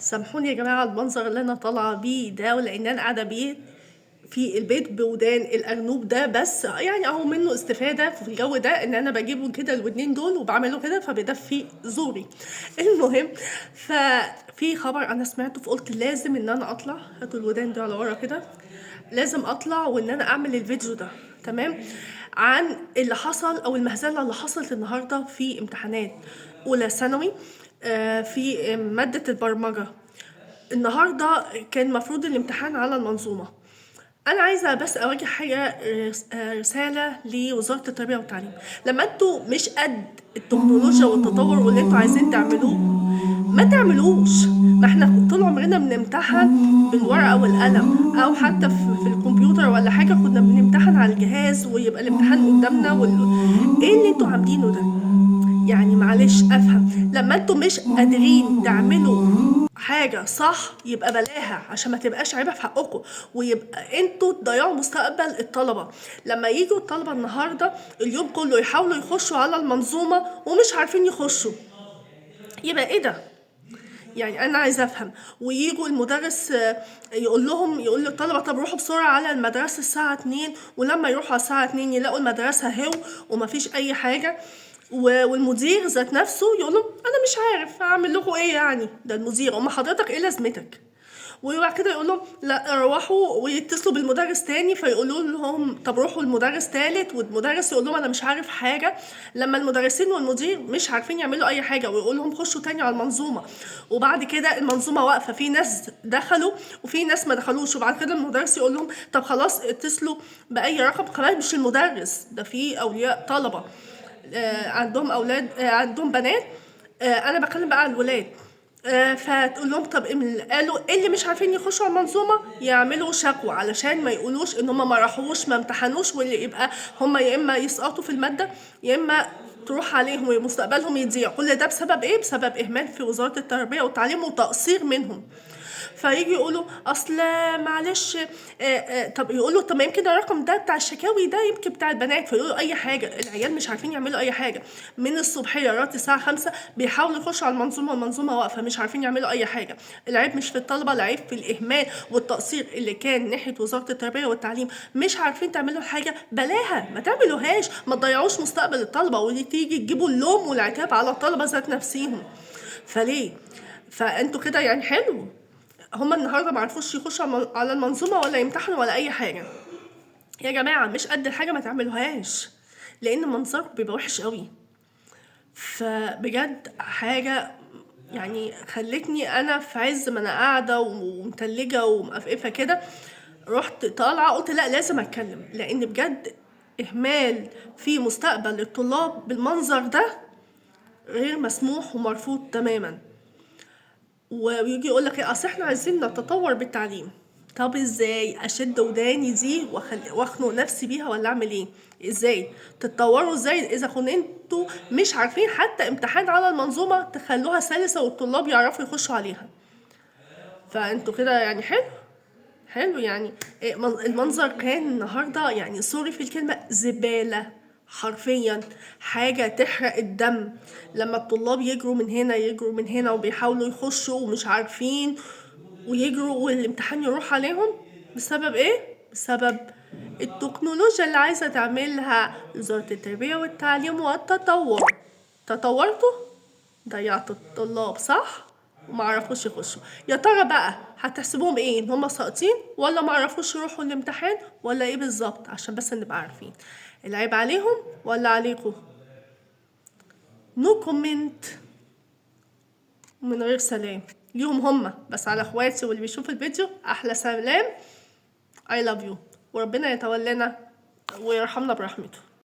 سامحوني يا جماعة على المنظر اللي انا طالعه بيه ده، ولان انا قاعدة بيه في البيت بودان الارنوب ده، بس يعني اهو منه استفاده في الجو ده، ان انا بجيبه كده الودنين دول وبعمله كده فبيدفي زوري. المهم ففي خبر انا سمعته فقلت لازم ان انا اطلع، هاتوا الودان دي على ورا كده، لازم اطلع وان انا اعمل الفيديو ده، تمام، عن اللي حصل او المهزلة اللي حصلت النهارده في امتحانات اولى ثانوي في مادة البرمجة. النهارده كان مفروض الامتحان على المنظومة. انا عايزه بس اوجه حاجة، رسالة لوزارة التربية والتعليم، لما انتوا مش قد التكنولوجيا والتطور واللي انتوا عايزين تعملوه ما تعملوش. ما احنا طول عمرنا بنمتحن بالورقة والقلم، او حتى في الكمبيوتر ولا حاجة، كنا بنمتحن على الجهاز ويبقى الامتحان قدامنا. ايه اللي انتوا عاملينه ده؟ يعني معلش افهم، لما انتوا مش قادرين تعملوا حاجة صح يبقى بلاها، عشان ما تبقاش عيبة في حقكم ويبقى انتوا تضيعوا مستقبل الطلبة. لما يجوا الطلبة النهاردة اليوم كله يحاولوا يخشوا على المنظومة ومش عارفين يخشوا، يبقى ايه ده؟ يعني انا عايزه افهم. وييجوا المدرس يقول لهم، يقول للطلبة طب روحوا بسرعة على المدرسة الساعة 2، ولما يروحوا على الساعة 2 يلاقوا المدرسة هو ومفيش اي حاجة، والمدير ذات نفسه يقول لهم انا مش عارف اعمل لكم ايه، يعني ده المدير، اما حضرتك ايه لازمتك؟ وبعد كده يقول لهم لا روحوا، ويتصلوا بالمدرس تاني فيقولوا لهم طب روحوا المدرس تالت، والمدرس يقول لهم انا مش عارف حاجة. لما المدرسين والمدير مش عارفين يعملوا اي حاجة ويقول لهم خشوا تاني على المنظومة، وبعد كده المنظومة واقفة، في ناس دخلوا وفي ناس ما دخلوش، وبعد كده المدرس يقول لهم طب خلاص اتصلوا باي رقم. كمان مش المدرس ده، في اولياء طلبه عندهم اولاد، عندهم بنات، انا بتكلم بقى على الولاد، فتقول لهم طب قالوا اللي مش عارفين يخشوا على المنظومة يعملوا شكوى، علشان ما يقولوش ان هم ما راحوش ما امتحنوش، واللي يبقى هم يا اما يسقطوا في المادة يا اما تروح عليهم ومستقبلهم يضيع. كل ده بسبب ايه؟ بسبب اهمال في وزارة التربية والتعليم وتقصير منهم. فيجي يقولوا اصل معلش، طب يقولوا طب ما يمكن الرقم ده بتاع الشكاوي ده يمكن بتاع البنات، فيقولوا اي حاجة. العيال مش عارفين يعملوا اي حاجة من الصبحية لغاية الساعة 5 بيحاولوا يخشوا على المنظومة والمنظومه واقفة، مش عارفين يعملوا اي حاجة. العيب مش في الطلبة، العيب في الاهمال والتقصير اللي كان ناحية وزارة التربية والتعليم. مش عارفين تعملوا حاجة، بلاها، ما تعملوهاش، ما تضيعوش مستقبل الطلبة، وتيجي تجيبوا اللوم والعتاب على الطلبة ذات نفسيهم. فليه؟ فانتوا كده يعني حلو، هما النهارده ما عرفوش يخشوا على المنظومة ولا يمتحنوا ولا اي حاجة. يا جماعة مش قد الحاجة ما تعملوهاش، لان منظركم بيبقى وحش قوي. فبجد حاجة يعني خلتني انا في عز ما انا قاعدة ومتلجه ومقفقفه كده، رحت طالعه قلت لا لازم اتكلم، لان بجد اهمال في مستقبل الطلاب بالمنظر ده غير مسموح ومرفوض تماما. ويجي يقول لك اصل احنا عايزين نتطور بالتعليم. طب ازاي اشد وداني دي واخنق نفسي بيها ولا اعمل ايه؟ ازاي تتطوروا؟ ازاي اذا كنتوا انتوا مش عارفين حتى امتحان على المنظومة تخلوها سلسه والطلاب يعرفوا يخشوا عليها؟ فانتوا كده يعني حلو حلو يعني المنظر كان النهارده يعني sorry في الكلمة زبالة حرفيا، حاجة تحرق الدم. لما الطلاب يجروا من هنا يجروا من هنا وبيحاولوا يخشوا ومش عارفين ويجروا والامتحان يروح عليهم بسبب ايه؟ بسبب التكنولوجيا اللي عايزة تعملها وزارة التربية والتعليم والتطور. تطورتوا؟ ضيعتوا الطلاب صح؟ وما عرفوش يخشوا. يا ترى بقى هتحسبوهم ايه؟ ان هم ساقطين ولا ما عرفوش يروحوا الامتحان ولا ايه بالظبط؟ عشان بس نبقى عارفين العيب عليهم ولا عليكم. no comment، من غير سلام ليهم هما بس، على اخواتي واللي بيشوف الفيديو احلى سلام. I love you، وربنا يتولانا ويرحمنا برحمته.